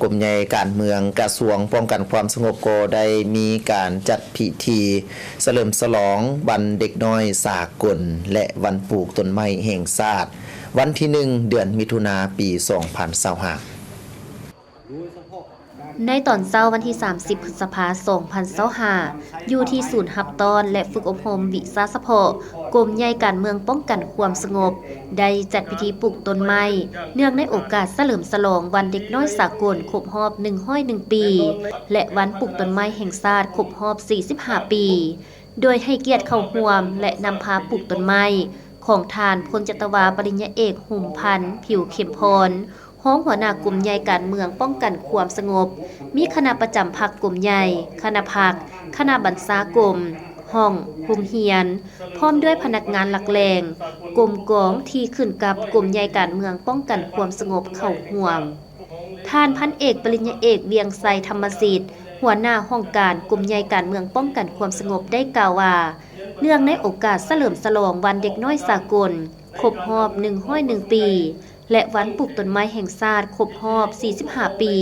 ກົມໃຫຍ່ການເມືອງ ກະຊວງປ້ອງກັນຄວາມສະຫງົບ ກໍໄດ້ມີການຈັດພິທີສະເຫຼີມສະຫຼອງວັນເດັກນ້ອຍສາກົນ ແລະ ວັນປູກຕົ້ນໄມ້ແຫ່ງຊາດ ວັນທີໜຶ່ງ ເດືອນມິຖຸນາ ປີສອງພັນຊາວຫ້າ. ໃນຕອນເຊົ້າວັນທີສາມສິບ ພຶດສະພາ ສອງພັນຊາວຫ້າ ຢູ່ທີ່ສູນຮັບຕ້ອນ ແລະ ຝຶກອົບຮົມວິຊາສະເພາະ ກົມໃຫຍ່ການເມືອງປ້ອງກັນຄວາມສະຫງົບ ໄດ້ຈັດພິທີປູກຕົ້ນໄມ້ ເນື່ອງໃນໂອກາດສະເຫຼີມສະຫຼອງວັນເດັກນ້ອຍສາກົນຄົບຮອບໜຶ່ງຮ້ອຍໜຶ່ງປີ ແລະ ວັນປູກຕົ້ນໄມ້ແຫ່ງຊາດຄົບຮອບສີ່ສິບຫ້າປີ, ໂດຍໃຫ້ກຽດເຂົ້າຮ່ວມ ແລະ ນຳພາປູກຕົ້ນໄມ້ຂອງທ່ານ ພົນຈັດຕະວາ ປະລິນຍາເອກ ຫຸມພັນ ຜິວເຂັມພອນ, ຮອງຫົວໜ້າກົມໃຫຍ່ການເມືອງປ້ອງກັນຄວາມສະຫງົບ, ມີຄະນະປະຈຳພັກກົມໃຫຍ່, ຄະນະພັກ, ຄະນະບັນຊາກົມ, ຫ້ອງ, ໂຮງຮຽນ, ພ້ອມດ້ວຍພະນັກງານຫຼັກແຫຼ່ງ, ກົມກອງທີ່ຂຶ້ນກັບກົມໃຫຍ່ການເມືອງປ້ອງກັນຄວາມສະຫງົບເຂົ້າຮ່ວມ. ທ່ານພັນເອກ ປະລິນຍາເອກ ວຽງໄຊ ທຳມະສິດ, ຫົວໜ້າຫ້ອງການກົມໃຫຍ່ການເມືອງປ້ອງກັນຄວາມສະຫງົບ ໄດ້ກ່າວວ່າ, ເນື່ອງໃນໂອກາດສະເຫຼີມສະຫຼອງວັນເດັກນ້ອຍສາກົນ ຄົບຮອບໜຶ່ງຮ້ອຍໜຶ່ງປີ ແລະ ວັນປູກຕົ້ນໄມ້ແຫ່ງຊາດຄົບຮອບສີ່ສິບຫ້າປີ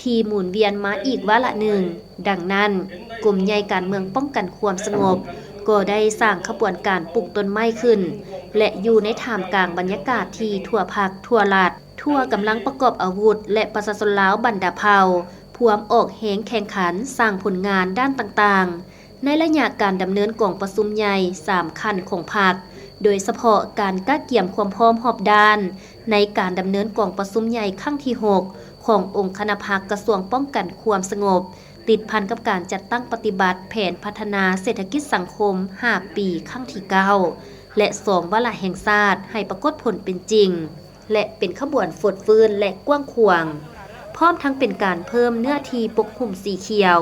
ທີ່ໝູນວຽນມາອີກວາລະໜຶ່ງ, ດັ່ງນັ້ນ, ກົມໃຫຍ່ການເມືອງປ້ອງກັນຄວາມສະຫງົບ ກໍໄດ້ສ້າງຂະບວນການປູກຕົ້ນໄມ້ຂຶ້ນ ແລະ ຢູ່ໃນທ່າມກາງບັນຍາກາດທີ່ທົ່ວພັກ, ທົ່ວລັດ, ທົ່ວກຳລັງປະກອບອາວຸດ ແລະ ປະຊາຊົນລາວບັນດາເຜົ່າ ພວມອອກແຮງແຂ່ງຂັນສ້າງຜົນງານດ້ານຕ່າງໆ ໃນໄລຍະການດຳເນີນກອງປະຊຸມໃຫຍ່ສາມຂັ້ນຂອງພັກ, ໂດຍສະເພາະການກະກຽມຄວາມພ້ອມຮອບດ້ານ ໃນການດຳເນີນກອງປະຊຸມໃຫຍ່ຄັ້ງທີຫົກ ຂອງອົງຄະນະພັກກະຊວງປ້ອງກັນຄວາມສະຫງົບ, ຕິດພັນກັບການຈັດຕັ້ງປະຕິບັດແຜນພັດທະນາເສດຖະກິດສັງຄົມຫ້າປີຄັ້ງທີເກົ້າ ແລະ ສອງວາລະແຫ່ງຊາດໃຫ້ປາກົດຜົນເປັນຈິງ ແລະ ເປັນຂະບວນຟົດຟື້ນ ແລະ ກວ້າງຂວາງ, ພ້ອມທັງເປັນການເພີ່ມເນື້ອທີ່ປົກຫຸ້ມສີຂຽວ,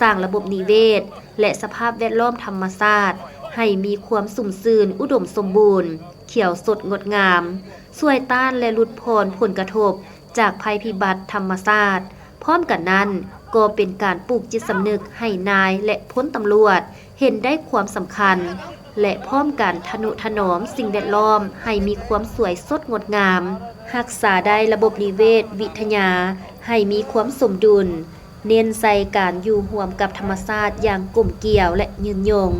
ສ້າງລະບົບນິເວດ ແລະ ສະພາບແວດລ້ອມທຳມະຊາດໃຫ້ມີຄວາມຊຸ່ມຊື່ນ, ອຸດົມສົມບູນ, ຂຽວສົດງົດງາມ, ຊ່ວຍຕ້ານ ແລະ ຫຼຸດຜ່ອນຜົນກະທົບຈາກໄພພິບັດທຳມະຊາດ. ພ້ອມກັນນັ້ນ, ກໍເປັນການປູກຈິດສຳນຶກໃຫ້ນາຍ ແລະ ພົນຕຳຫຼວດ ເຫັນໄດ້ຄວາມສຳຄັນ ແລະ ພ້ອມກັນທະນຸຖະໜອມສິ່ງແວດລ້ອມໃຫ້ມີຄວາມສວຍສົດງົດງາມ, ຮັກສາໄດ້ລະບົບນິເວດວິທະຍາໃຫ້ມີຄວາມສົມດຸນ, ເນັ້ນໃສ່ການຢູ່ຮ່ວມກັບທຳມະຊາດຢ່າງກົມກຽວ ແລະ ຍືນຍົງ.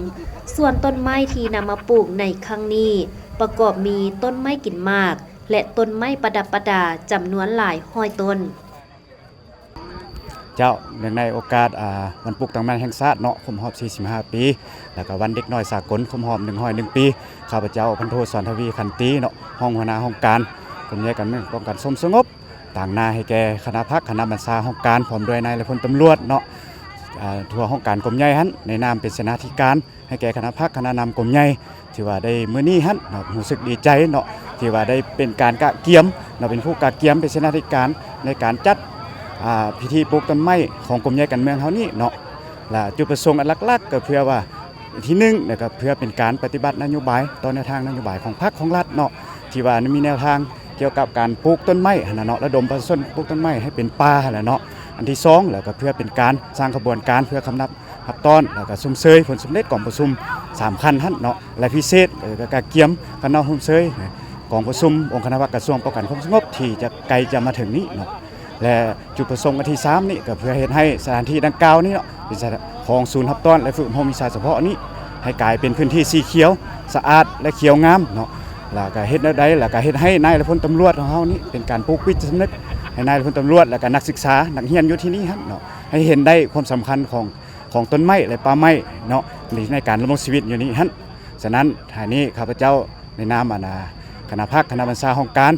ສ່ວນຕົ້ນໄມ້ທີ່ນຳມາປູກໃນຄັ້ງນີ້ ປະກອບມີຕົ້ນໄມ້ກິນໝາກ ແລະ ຕົ້ນໄມ້ປະດັບປະດາຈຳນວນຫຼາຍຮ້ອຍຕົ້ນ. ເຈົ້າ, ເນື່ອງໃນໂອກາດ ອ່າ ວັນປູກຕົ້ນໄມ້ແຫ່ງຊາດເນາະ ຄົບຮອບສີ່ສິບຫ້າປີ ແລ້ວກໍວັນເດັກນ້ອຍສາກົນຄົບຮອບໜຶ່ງຮ້ອຍໜຶ່ງປີ, ຂ້າພະເຈົ້າ ພັນໂທ ສອນທະວີ ຂັນຕີ ເນາະ ຮອງຫົວໜ້າຫ້ອງການກົມໃຫຍ່ການເມືອງປ້ອງກັນຄວາມສະຫງົບ ຕາງໜ້າໃຫ້ແກ່ຄະນະພັກ, ຄະນະບັນຊາຫ້ອງການ ພ້ອມດ້ວຍນາຍ ແລະ ພົນຕຳຫຼວດເນາະ ອ່າ ທົ່ວຫ້ອງການກົມໃຫຍ່ຫັ້ນ ໃນນາມເປັນເສນາທິການ ໃຫ້ແກ່ຄະນະພັກ, ຄະນະນຳກົມໃຫຍ່ ຖືວ່າໄດ້ມື້ນີ້ຫັ້ນເນາະ ຮູ້ສຶກດີໃຈເນາະ ທີ່ວ່າໄດ້ເປັນການກະກຽມເນາະ ເປັນຜູ້ກະກຽມ ເປັນເສນາທິການໃນການຈັດ ອ່າ ພິທີປູກຕົ້ນໄມ້ຂອງກົມໃຫຍ່ການເມືອງເຮົານີ້ເນາະ. ແລະ ຈຸດປະສົງອັນຫຼັກໆ ກໍເພື່ອວ່າ ທີໜຶ່ງ ແລ້ວກໍເພື່ອເປັນການປະຕິບັດນະໂຍບາຍ ຕໍ່ແນວທາງນະໂຍບາຍຂອງພັກຂອງລັດເນາະ ທີ່ວ່າມີແນວທາງກ່ຽວກັບການປູກຕົ້ນໄມ້ຫັ້ນນະເນາະ ລະດົມປະຊາຊົນປູກຕົ້ນໄມ້ໃຫ້ເປັນປ່າຫັ້ນແຫຼະເນາະ. ອັນທີສອງ ແລ້ວກໍເພື່ອເປັນການສ້າງຂະບວນການເພື່ອຄຳນັບ ຮັບຕ້ອນ ແລ້ວກໍຊົມເຊີຍຜົນສຳເລັດກອງປະຊຸມສາມຂັ້ນຫັ້ນເນາະ ແລະ ພິເສດ ເອີ ກໍກະກຽມຄະນະຊົມເຊີຍກອງປະຊຸມອົງຄະນະພັກກະຊວງປ້ອງກັນຄວາມສະຫງົບ ທີ່ຈະໃກ້ຈະມາເຖິງນີ້ເນາະ ແລະ ຈຸດປະສົງອັນທີສາມນີ້ ກໍເພື່ອເຮັດໃຫ້ສະຖານທີ່ດັ່ງກ່າວນີ້ເນາະ ເປັນສະຖານ ຂອງສູນຮັບຕ້ອນ ແລະ ຝຶກອົບຮົມວິຊາສະເພາະນີ້ ໃຫ້ກາຍເປັນພື້ນທີ່ສີຂຽວ ສະອາດ ແລະ ຂຽວງາມເນາະ ແລ້ວກໍເຮັດແນວໃດ ແລ້ວກໍເຮັດໃຫ້ນາຍ ແລະ ພົນຕຳຫຼວດຂອງເຮົານີ້ ເປັນການປູກຈິດສຳນຶກໃຫ້ນາຍ ແລະ ພົນຕຳຫຼວດ ແລະ ກໍນັກສຶກສາ ນັກຮຽນຢູ່ທີ່ນີ້ຫັ້ນເນາະ ໃຫ້ເຫັນໄດ້ຄວາມສຳຄັນຂອງ ຂອງຕົ້ນໄມ້ ແລະ ປ່າໄມ້ເນາະ ໃນ ໃນການດຳລົງຊີວິດຢູ່ນີ້ຫັ້ນ. ສະນັ້ນ ທ້າຍນີ້ ຂ້າພະເຈົ້າ ໃນນາມ ອັນ ອ່າ ຄະນະພັກ ຄະນະບັນຊາຫ້ອງການ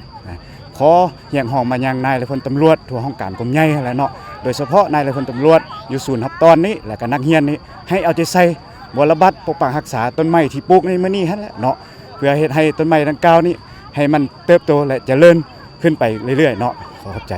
ຂໍຮຽກຮ້ອງມາຍັງນາຍ ແລະ ພົນຕຳຫຼວດ ທົ່ວຫ້ອງການກົມໃຫຍ່ຫັ້ນແຫຼະເນາະ ໂດຍສະເພາະນາຍ ແລະ ພົນຕຳຫຼວດ ຢູ່ສູນຮັບຕ້ອນນີ້ ແລະ ກໍນັກຮຽນນີ້ ໃຫ້ເອົາໃຈໃສ່ ບົວລະບັດ ປົກປັກຮັກສາຕົ້ນໄມ້ທີ່ປູກໃນມື້ນີ້ຫັ້ນແຫຼະເນາະ ເພື່ອເຮັດໃຫ້ຕົ້ນໄມ້ດັ່ງກ່າວນີ້ ໃຫ້ມັນເຕີບໂຕ ແລະ ຈະເລີນຂຶ້ນໄປເລື້ອຍໆເນາະ. ຂໍຂອບໃຈ.